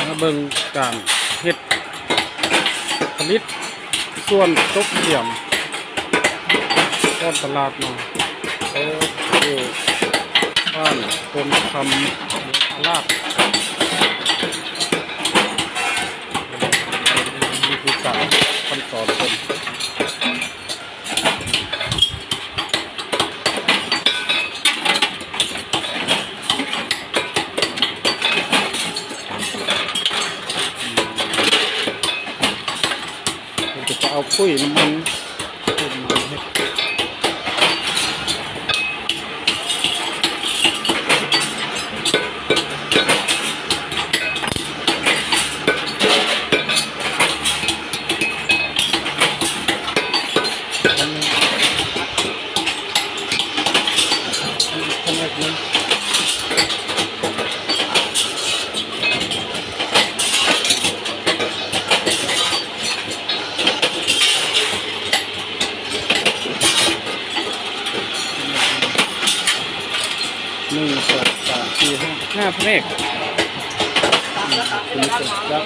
ມາເບິ່ງການເຮັດຜະລິດສ່ວນຕົກຫຽມ ຕອນຕະຫຼາດເນາະ ໂອ້ ຢູ່ບ້ານໂພນຄຳ ເມືອງອາລາດ ວິທີການຂັ້ນຕອນເພິ່ນ ເພິ່ນກໍຈະເອົາຂຸຍນ້ຳມັນ ຂຸຍນ້ຳມັນເຮັດ ໜຶ່ງ ສອງ ສາມ ສີ່ ຫ້າ ຫ້າພະແນກ ອືມ ເປັນເປັນລະ